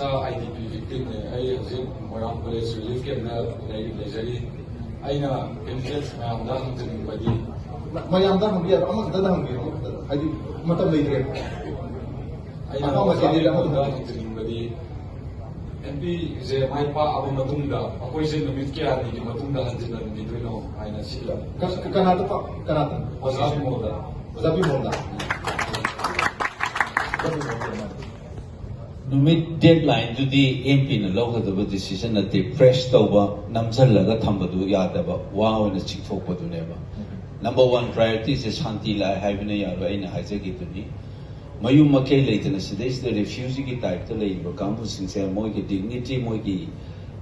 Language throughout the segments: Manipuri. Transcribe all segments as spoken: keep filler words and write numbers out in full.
ꯑꯥꯏ ꯗꯤ ꯄꯤ ꯚꯤꯛꯇꯤꯝꯅꯦ꯫ ꯑꯩ ꯍꯧꯖꯤꯛ ꯃꯣꯏꯔꯥꯡ ꯀꯣꯂꯦꯖ ꯔꯤꯂꯤꯐ ꯀꯦꯝꯞꯇ ꯂꯩ- ꯂꯩꯖꯔꯤ꯫ ꯑꯩꯅ ꯀꯦꯟꯗꯤꯗꯦꯠ ꯃꯌꯥꯝꯗ ꯍꯪꯖꯅꯤꯡꯕꯗꯤ ꯃꯌꯥꯝꯗ ꯍꯪꯕꯤꯌꯨ, ꯑꯃꯈꯛꯇꯗ ꯍꯪꯕꯤꯌꯨ, ꯑꯃꯈꯛꯇꯗ, ꯍꯥꯏꯗꯤ ꯃꯇꯝ ꯂꯩꯇ꯭ꯔꯦ꯫ ꯑꯩꯅ ꯑꯄꯥꯝꯕ ꯑꯣꯖꯥ ꯀꯦꯟꯗꯤꯗꯦꯠ ꯄꯤꯃꯣꯜꯗ ꯑꯃꯈꯛꯇ ꯍꯪꯖꯅꯤꯡꯕꯗꯤ, ꯑꯦꯝ ꯄꯤꯁꯦ ꯃꯥꯏ ꯄꯥꯛꯑꯕ ꯃꯇꯨꯡꯗ ꯑꯩꯈꯣꯏꯁꯦ ꯅꯨꯃꯤꯠ ꯀꯌꯥꯅꯤꯒꯤ ꯃꯇꯨꯡꯗ ꯍꯟꯖꯤꯟꯍꯟꯕꯤꯗꯣꯏꯅꯣ ꯍꯥꯏꯅ ꯁꯤꯗ ꯀ- ꯀꯅꯥꯗ ꯄꯥ- ꯀꯅꯥꯗ? ꯑꯣꯖꯥ ꯄꯤꯃꯣꯜꯗ꯫ ꯑꯣꯖꯥ ꯄꯤꯃꯣꯜꯗ꯫ ꯅꯨꯃꯤꯠ ꯗꯦꯠ ꯂꯥꯏꯟꯗꯨꯗꯤ ꯑꯦꯝ ꯄꯤꯅ ꯂꯧꯒꯗꯕ ꯗꯤꯁꯤꯖꯟ ꯅꯠꯇꯦ, ꯄ꯭ꯔꯦꯁ ꯇꯧꯕ, ꯅꯝꯁꯤꯜꯂꯒ ꯊꯝꯕꯗꯨ ꯌꯥꯗꯕ, ꯋꯥ ꯑꯣꯏꯅ ꯆꯤꯡꯊꯣꯛꯄꯗꯨꯅꯦꯕ꯫ ꯅꯝꯕꯔ ꯋꯥꯟ ꯄ꯭ꯔꯥꯏꯌꯣꯔꯤꯇꯤꯁꯦ ꯁꯥꯟꯇꯤ ꯂꯥꯛꯑꯦ ꯍꯥꯏꯕꯅ ꯌꯥꯔꯣꯏ, ꯑꯩꯅ ꯍꯥꯏꯖꯈꯤꯗꯨꯅꯤ꯫ ꯃꯌꯨꯝ ꯃꯀꯩ ꯂꯩꯇꯅ ꯁꯤꯗꯩꯁꯤꯗ ꯔꯤꯐ꯭ꯌꯨꯖꯤꯒꯤ ꯇꯥꯏꯞꯇ ꯂꯩꯔꯤꯕ ꯀꯥꯡꯕꯨꯁꯤꯡꯁꯦ ꯃꯣꯏꯒꯤ ꯗꯤꯒꯅꯤꯇꯤ, ꯃꯣꯏꯒꯤ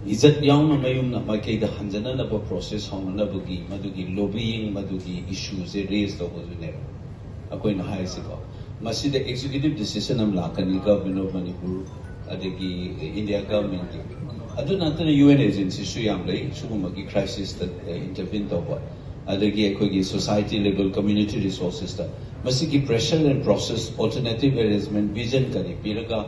ꯏꯖꯠ ꯌꯥꯎꯅ ꯃꯌꯨꯝ ꯃꯀꯩꯗ ꯍꯟꯖꯅꯅꯕ ꯄ꯭ꯔꯣꯁꯦꯁ ꯍꯧꯅꯅꯕꯒꯤ ꯃꯗꯨꯒꯤ ꯂꯣꯕꯤꯌꯤꯡ, ꯃꯗꯨꯒꯤ ꯏꯁꯨꯁꯦ ꯔꯦꯖ ꯇꯧꯕꯗꯨꯅꯦꯕ ꯑꯩꯈꯣꯏꯅ ꯍꯥꯏꯔꯤꯁꯤꯀꯣ꯫ ꯃꯁꯤꯗ ꯑꯦꯛꯖꯤꯀ꯭ꯌꯨꯇꯤꯚ ꯗꯤꯁꯤꯖꯟ ꯑꯃ ꯂꯥꯛꯀꯅꯤ, ꯒꯚꯔꯟꯃꯦꯟꯠ ꯑꯣꯐ ꯃꯅꯤꯄꯨꯔ, ꯑꯗꯒꯤ ꯏꯟꯗꯤꯌꯥ ꯒꯚꯔꯟꯃꯦꯟꯠꯀꯤ꯫ ꯑꯗꯨ ꯅꯠꯇꯅ ꯌꯨ ꯑꯦꯟ ꯑꯦꯖꯦꯟꯁꯤꯁꯨ ꯌꯥꯝ ꯂꯩ ꯁꯤꯒꯨꯝꯕꯒꯤ ꯀ꯭ꯔꯥꯏꯁꯤꯁꯇ ꯏꯟꯇꯔꯚꯤꯟ ꯇꯧꯕ꯫ ꯑꯗꯒꯤ ꯑꯩꯈꯣꯏꯒꯤ ꯁꯣꯁꯥꯏꯇꯤ ꯂꯦꯚꯦꯜ, ꯀꯝꯃ꯭ꯌꯨꯅꯤꯇꯤ ꯔꯤꯁꯣꯔꯁꯦꯁꯇ ꯃꯁꯤꯒꯤ pressure and process, alternative arrangement, vision ꯀꯔꯤ ꯄꯤꯔꯒ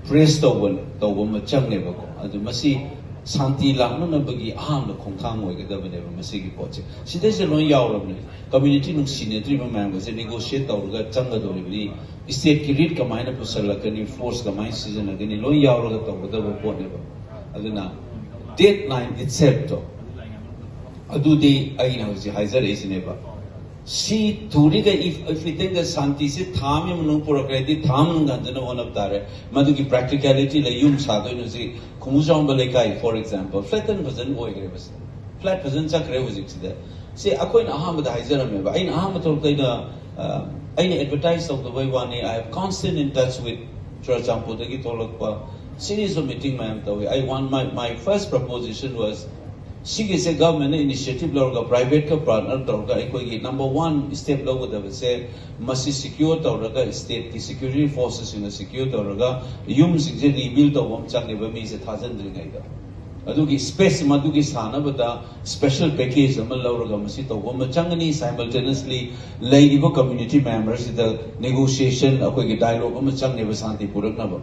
ꯄ꯭ꯔꯦꯁ ꯇꯧꯕ, ꯇꯧꯕ ꯑꯃ ꯆꯪꯉꯦꯕꯀꯣ꯫ ꯑꯗꯨ ꯃꯁꯤ ꯁꯥꯟꯇꯤ ꯂꯥꯛꯅꯅꯕꯒꯤ ꯑꯍꯥꯟꯕ ꯈꯣꯡꯊꯥꯡ ꯑꯣꯏꯒꯗꯕꯅꯦꯕ ꯃꯁꯤꯒꯤ ꯄꯣꯠꯁꯦ꯫ ꯁꯤꯗꯩꯁꯤꯗ ꯂꯣꯏ ꯌꯥꯎꯔꯕꯅꯦ꯫ ꯀꯝꯃ꯭ꯌꯨꯅꯤꯇꯤ ꯅꯨꯡꯁꯤꯅꯗ꯭ꯔꯤꯕ ꯃꯌꯥꯝꯒꯁꯦ ꯅꯦꯒꯣꯁꯤꯌꯦꯠ ꯇꯧꯔꯒ ꯆꯪꯒꯗꯧꯔꯤꯕꯅꯤ꯫ ꯁ꯭ꯇꯦꯠꯀꯤ ꯔꯤꯠ ꯀꯃꯥꯏꯅ ꯄꯨꯁꯜꯂꯛꯀꯅꯤ, ꯐꯣꯔꯁ ꯀꯃꯥꯏꯅ ꯁꯤꯖꯤꯟꯅꯒꯅꯤ, ꯂꯣꯏ ꯌꯥꯎꯔꯒ ꯇꯧꯒꯗꯕ ꯄꯣꯠꯅꯦꯕ꯫ ꯑꯗꯨꯅ ꯗꯦꯠ ꯂꯥꯏꯟ ꯏꯠꯁꯦꯜꯐꯇꯣ ꯑꯗꯨꯗꯤ ꯑꯩꯅ ꯍꯧꯖꯤꯛ ꯍꯥꯏꯖꯔꯛꯏꯁꯤꯅꯦꯕ꯫ ꯁꯤ ꯊꯨꯔꯤꯒ if, if ꯏꯇꯦꯡꯒ ꯁꯥꯟꯇꯤꯁꯤ ꯊꯥ ꯑꯃꯒꯤ ꯃꯅꯨꯡ ꯄꯨꯔꯛꯈ꯭ꯔꯗꯤ ꯊꯥ ꯑꯃ ꯃꯅꯨꯡꯗ ꯍꯟꯖꯅꯕ ꯍꯣꯠꯅꯕ ꯇꯥꯔꯦ꯫ ꯃꯗꯨꯒꯤ ꯄ꯭ꯔꯦꯛꯇꯤꯀꯦꯂꯤꯇꯤ ꯂꯩ꯫ ꯌꯨꯝ ꯁꯥꯗꯣꯏꯅꯣ ꯍꯧꯖꯤꯛ ꯈꯣꯡꯖꯣꯝ ꯆꯥꯎꯝꯕ ꯂꯩꯀꯥꯏ, ꯐꯣꯔ ꯑꯦꯛꯖꯥꯝꯄꯜ, ꯐ꯭ꯂꯦꯠ ꯇꯟ ꯐꯖꯅ ꯑꯣꯏꯈ꯭ꯔꯦꯕ꯫ ꯐ꯭ꯂꯦꯠ ꯐꯖꯅ ꯆꯠꯈ꯭ꯔꯦ ꯍꯧꯖꯤꯛꯁꯤꯗ꯫ ꯁꯤ ꯑꯩꯈꯣꯏꯅ ꯑꯍꯥꯟꯕꯗ ꯍꯥꯏꯖꯔꯝꯃꯦꯕ꯫ ꯑꯩꯅ ꯑꯍꯥꯟꯕ ꯊꯣꯛꯂꯛꯄꯗ ꯑꯩꯅ, ꯑ, ꯑꯩꯅ ꯑꯦꯗꯚꯔꯇꯥꯏꯁ ꯇꯧꯗꯕꯩ ꯋꯥꯅꯤ꯫ I have constant in touch with ꯆꯨꯔꯆꯥꯟꯄꯨꯔꯗꯒꯤ ꯊꯣꯛꯂꯛꯄ series of meeting ꯃꯌꯥꯝ ꯇꯧꯋꯤ꯫ I want my, my first proposition was ꯁꯤꯒꯤꯁꯦ ꯒꯚꯔꯟꯃꯦꯟꯠꯅ ꯏꯅꯤꯁꯤꯌꯦꯇꯤꯚ ꯂꯧꯔꯒ ꯄ꯭ꯔꯥꯏꯚꯦꯠꯀ ꯄꯥꯔꯠꯅꯔ ꯇꯧꯔꯒ ꯑꯩꯈꯣꯏꯒꯤ ꯅꯝꯕꯔ ꯋꯥꯟ ꯁ꯭ꯇꯦꯞ ꯂꯧꯒꯗꯕꯁꯦ ꯃꯁꯤ ꯁꯤꯀ꯭ꯌꯣꯔ ꯇꯧꯔꯒ ꯁ꯭ꯇꯦꯠꯀꯤ ꯁꯦꯀ꯭ꯌꯨꯔꯤꯇꯤ ꯐꯣꯔꯁꯦꯁꯁꯤꯡꯅ ꯁꯤꯀ꯭ꯌꯣꯔ ꯇꯧꯔꯒ ꯌꯨꯝꯁꯤꯡꯁꯦ ꯔꯤꯕꯤꯜ ꯇꯧꯕ ꯑꯃ ꯆꯪꯉꯦꯕ ꯃꯤꯁꯦ ꯊꯥꯖꯤꯟꯗ꯭ꯔꯤꯉꯩꯗ꯫ ꯑꯗꯨꯒꯤ ꯁ꯭ꯄꯦꯁ ꯃꯗꯨꯒꯤ ꯁꯥꯟꯅꯕꯗ ꯁ꯭ꯄꯦꯁꯦꯜ ꯄꯦꯀꯦꯖ ꯑꯃ ꯂꯧꯔꯒ ꯃꯁꯤ ꯇꯧꯕ ꯑꯃ ꯆꯪꯒꯅꯤ꯫ ꯁꯥꯏꯃꯜꯇꯦꯅꯤꯌꯁꯂꯤ ꯂꯩꯔꯤꯕ ꯀꯝꯃ꯭ꯌꯨꯅꯤꯇꯤ ꯃꯦꯝꯕꯔꯁꯤꯗ ꯅꯦꯒꯣꯁꯤꯌꯦꯁꯟ, ꯑꯩꯈꯣꯏꯒꯤ ꯗꯥꯏꯂꯣꯒ ꯑꯃ ꯆꯪꯉꯦꯕ ꯁꯥꯟꯇꯤ ꯄꯨꯔꯛꯅꯕ꯫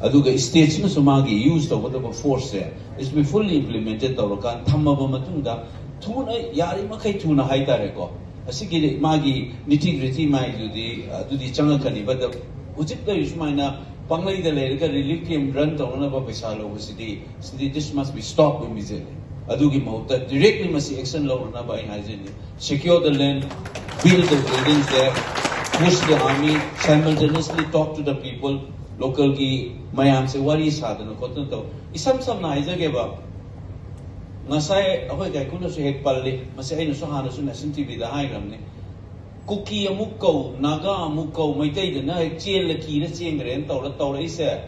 ꯑꯗꯨꯒ ꯁ꯭ꯇꯦꯠꯁꯤꯅꯁꯨ ꯃꯥꯒꯤ ꯌꯨꯁ ꯇꯧꯒꯗꯕ ꯐꯣꯔꯁꯁꯦ ꯏꯁ ꯕꯤ ꯐꯨꯜꯂꯤ ꯏꯝꯄ꯭ꯂꯤꯃꯦꯟꯇꯦꯠ ꯇꯧꯔꯀꯥꯟꯗ ꯊꯝꯃꯕ ꯃꯇꯨꯡꯗ ꯊꯨꯅ, ꯌꯥꯔꯤꯃꯈꯩ ꯊꯨꯅ ꯍꯥꯏꯇꯥꯔꯦꯀꯣ, ꯑꯁꯤꯒꯤ ꯃꯥꯒꯤ ꯅꯤꯇꯤ ꯒ꯭ꯔꯤꯇꯤ ꯃꯥꯏꯗꯨꯗꯤ ꯑꯗꯨꯗꯤ ꯆꯪꯉꯛꯀꯅꯤ꯫ But ꯍꯧꯖꯤꯛ ꯂꯩꯔꯤ ꯁꯨꯃꯥꯏꯅ ꯄꯪꯂꯩꯗ ꯂꯩꯔꯒ ꯔꯤꯂꯤꯐ ꯀꯦꯝ ꯔꯟ ꯇꯧꯅꯅꯕ ꯄꯩꯁꯥ ꯂꯧꯕꯁꯤꯗꯤ, ꯁꯤꯗꯤ this must be stopped immediately. ꯑꯗꯨꯒꯤ ꯃꯍꯨꯠꯇ ꯗꯤꯔꯦꯛꯂꯤ ꯃꯁꯤ ꯑꯦꯛꯁꯟ ꯂꯧꯔꯅꯕ ꯑꯩꯅ ꯍꯥꯏꯖꯅꯤꯡꯉꯤ꯫ Secure the land, build the buildings there, push the army, simultaneously talk to the people, ꯂꯣꯀꯦꯜꯒꯤ ꯃꯌꯥꯝꯁꯦ ꯋꯥꯔꯤ ꯁꯥꯗꯅ ꯈꯣꯠꯇꯅ ꯇꯧ꯫ ꯏꯁꯝ ꯁꯝꯅ ꯍꯥꯏꯖꯒꯦꯕ, ꯉꯁꯥꯏ ꯑꯩꯈꯣꯏ ꯀꯥꯏꯀꯨꯅꯁꯨ ꯍꯦꯛ ꯄꯜꯂꯤ, ꯃꯁꯤ ꯑꯩꯅꯁꯨ ꯍꯥꯟꯅꯁꯨ ꯅꯦꯁꯅꯦꯜ ꯇꯤꯚꯤꯗ ꯍꯥꯏꯈ꯭ꯔꯕꯅꯤ꯫ ꯀꯨꯀꯤ ꯑꯃꯨꯛ ꯀꯧ, ꯅꯥꯒꯥ ꯑꯃꯨꯛ ꯀꯧ, ꯃꯩꯇꯩꯗꯅ ꯍꯦꯛ ꯆꯦꯜꯂ ꯀꯤꯔ ꯆꯦꯟꯈ꯭ꯔꯦꯅ ꯇꯧꯔ ꯇꯧꯔꯛꯏꯁꯦ꯫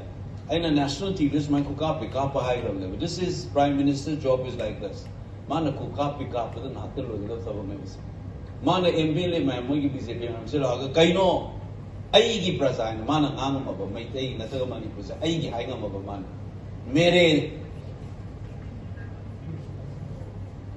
ꯑꯩꯅ ꯅꯦꯁꯅꯦꯜ ꯇꯤꯚꯤꯗ ꯁꯨꯃꯥꯏꯅ ꯈꯨꯀꯥꯞꯄꯤ ꯀꯥꯞꯄ ꯍꯥꯏꯈ꯭ꯔꯕꯅꯦꯕ, "This is Prime Minister job is like this." ꯃꯥꯅ ꯈꯨꯀꯥꯞꯄꯤ ꯀꯥꯞꯄꯗ ꯉꯥꯏꯍꯥꯛꯇ ꯂꯣꯏꯒꯗꯕ ꯊꯕꯛꯅꯦꯕꯁꯦ꯫ ꯃꯥꯅ ꯑꯦꯝ ꯕꯤ ꯑꯦꯜ ꯑꯦ ꯃꯌꯥꯝ, ꯃꯣꯏꯒꯤ ꯕꯤ ꯖꯦ ꯄꯤ ꯃꯌꯥꯝꯁꯦ ꯂꯥꯛꯑꯒ, "ꯀꯩꯅꯣ ꯑꯩꯒꯤ ꯄ꯭ꯔꯖꯥ ꯍꯥꯏꯅ ꯃꯥꯅ ꯉꯥꯡꯉꯝꯃꯕ ꯃꯩꯇꯩ ꯅꯠꯇ꯭ꯔꯒ ꯃꯅꯤꯄꯨꯔꯁꯦ ꯑꯩꯒꯤ ꯍꯥꯏ ꯉꯝꯃꯕ ꯃꯥꯅ, ꯃꯦꯔꯦ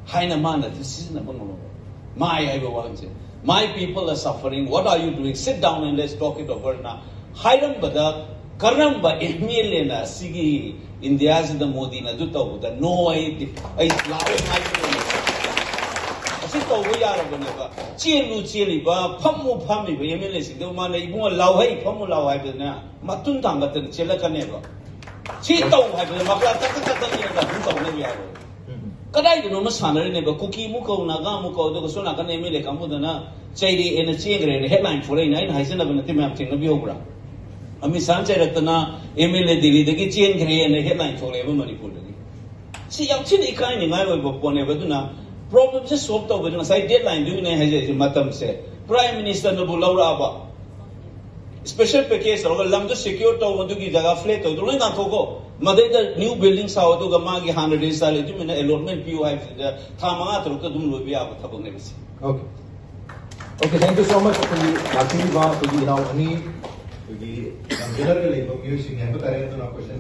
ꯍꯥꯏꯅ ꯃꯥꯅ ꯁꯤꯖꯤꯟꯅꯕ ꯉꯝꯃꯕ ꯃꯥꯏ ꯍꯥꯏꯕ ꯋꯥꯍꯩꯁꯦ, "My people are suffering, what are you doing? Sit down and let's talk it over" ꯅ ꯍꯥꯏꯔꯝꯕꯗ, ꯀꯔꯝꯕ ꯑꯦꯝ ꯑꯦꯜ ꯑꯦꯅ ꯁꯤꯒꯤ ꯏꯟꯗꯤꯌꯥꯁꯤꯗ ꯃꯣꯗꯤꯅ ꯑꯗꯨ ꯇꯧꯕꯗ "No, ꯑꯩ, ꯑꯩ ꯂꯥꯛꯑꯣꯏ" ꯍꯥꯏꯕ ꯉꯝꯃꯦ? ꯑꯁꯤ ꯇꯧꯕ ꯌꯥꯔꯕꯅꯦꯕ꯫ ꯆꯦꯜꯂꯨ ꯆꯦꯜꯂꯤꯕ, ꯐꯝꯃꯨ ꯐꯝꯃꯤꯕ ꯑꯦꯝ ꯑꯦꯜ ꯑꯦꯁꯤꯡꯗꯨ ꯃꯥꯅ "ꯏꯕꯨꯡꯉꯣ ꯂꯥꯎꯍꯩ, ꯐꯝꯃꯨ ꯂꯥꯎ" ꯍꯥꯏꯕꯗꯅꯦ, ꯃꯇꯨꯡ ꯊꯥꯡꯒꯠꯇꯅ ꯆꯦꯜꯂꯛꯀꯅꯦꯕ꯫ ꯁꯤ ꯇꯧ ꯍꯥꯏꯕꯗ ꯃꯈꯥ ꯇꯛ ꯇꯛ ꯇꯛ ꯇꯛ ꯌꯦꯡꯉꯒ ꯑꯗꯨꯝ ꯇꯧꯅꯕ ꯌꯥꯔꯣꯏ꯫ ꯀꯗꯥꯏꯗꯅꯣ ꯑꯃ ꯁꯥꯟꯅꯔꯤꯅꯦꯕ, ꯀꯨꯀꯤ ꯑꯃꯨꯛ ꯀꯧ, ꯅꯥꯒꯥ ꯑꯃꯨꯛ ꯀꯧ, ꯑꯗꯨꯒ ꯁꯣꯝ ꯅꯥꯀꯟ ꯑꯦꯝ ꯑꯦꯜ ꯑꯦ ꯀꯥꯡꯕꯨꯗꯅ "ꯆꯩꯔꯛꯑꯦꯅ ꯆꯦꯟꯈ꯭ꯔꯦꯅ" ꯍꯦꯗꯂꯥꯏꯟ ꯊꯣꯛꯂꯛꯏꯅꯦ꯫ ꯑꯩꯅ ꯍꯥꯏꯖꯅꯕ ꯅꯠꯇꯦ, ꯃꯌꯥꯝ ꯊꯦꯡꯅꯕꯤꯍꯧꯕ꯭ꯔꯥ? ꯑꯃꯤꯠ ꯁꯥꯍꯅ ꯆꯩꯔꯛꯇꯅ "ꯑꯦꯝ ꯑꯦꯜ ꯑꯦ ꯗꯤꯜꯂꯤꯗꯒꯤ ꯆꯦꯟꯈ꯭ꯔꯦꯅ" ꯍꯦꯗꯂꯥꯏꯟ ꯊꯣꯛꯂꯛꯑꯦꯕ ꯃꯅꯤꯄꯨꯔꯗꯒꯤ꯫ ꯁꯤ ꯌꯥꯝ ꯊꯤꯅ ꯏꯀꯥꯏꯅꯤꯡꯉꯥꯏ ꯑꯣꯏꯕ ꯄꯣꯠꯅꯦꯕ꯫ ꯑꯗꯨꯅ ꯄ꯭ꯔꯣꯕ꯭ꯂꯦꯝꯁꯦ ꯁꯣꯜꯕ ꯇꯧꯕꯗ ꯉꯁꯥꯏ ꯗꯦꯗꯂꯥꯏꯟꯗꯨꯒꯤꯅꯦ ꯍꯥꯏꯖꯔꯤꯁꯦ, ꯃꯇꯝꯁꯦ꯫ ꯄ꯭ꯔꯥꯏꯝ ꯃꯤꯅꯤꯁꯇꯔꯅꯕꯨ ꯂꯧꯔꯛꯑꯕ, ꯁ꯭ꯄꯦꯁꯦꯜ ꯄꯦꯀꯦꯖ ꯇꯧꯔꯒ ꯂꯝꯗꯨ ꯁꯦꯀ꯭ꯌꯣꯔ ꯇꯧ, ꯑꯗꯨꯒꯤ ꯖꯒꯥ ꯐ꯭ꯂꯦꯠ ꯇꯧꯗꯣ ꯂꯣꯏ ꯉꯥꯛꯊꯣꯛꯈꯣ, ꯃꯗꯩꯗ ꯅ꯭ꯌꯨ ꯕꯤꯜꯗꯤꯡ ꯁꯥꯎ, ꯑꯗꯨꯒ ꯃꯥꯒꯤ ꯍꯥꯟꯅ ꯔꯦꯖꯤꯁꯇꯥꯔ ꯂꯩ, ꯑꯗꯨꯃꯥꯏꯅ ꯑꯦꯂꯣꯠꯃꯦꯟ ꯄꯤꯌꯨ ꯍꯥꯏꯕꯁꯤꯗ ꯊꯥ ꯃꯉꯥ ꯇꯔꯨꯛꯇ ꯑꯗꯨꯝ ꯂꯣꯏꯕ ꯌꯥꯕ ꯊꯕꯛꯅꯦꯕ ꯁꯤ꯫ Okay. Okay, thank you so much. ꯑꯩꯈꯣꯏꯒꯤ ꯂꯥꯛꯄꯤꯔꯤꯕ ꯑꯩꯈꯣꯏꯒꯤ ꯏꯅꯥꯎ ꯑꯅꯤ, ꯑꯩꯈꯣꯏꯒꯤ ꯌꯥꯝ ꯖꯦꯅꯔꯦꯜ ꯂꯩꯕ ꯃꯤꯑꯣꯏꯁꯤꯡꯅꯤ ꯍꯥꯏꯕ ꯇꯥꯔꯦ꯫ ꯑꯗꯨꯅ ꯀꯣꯏꯁꯟ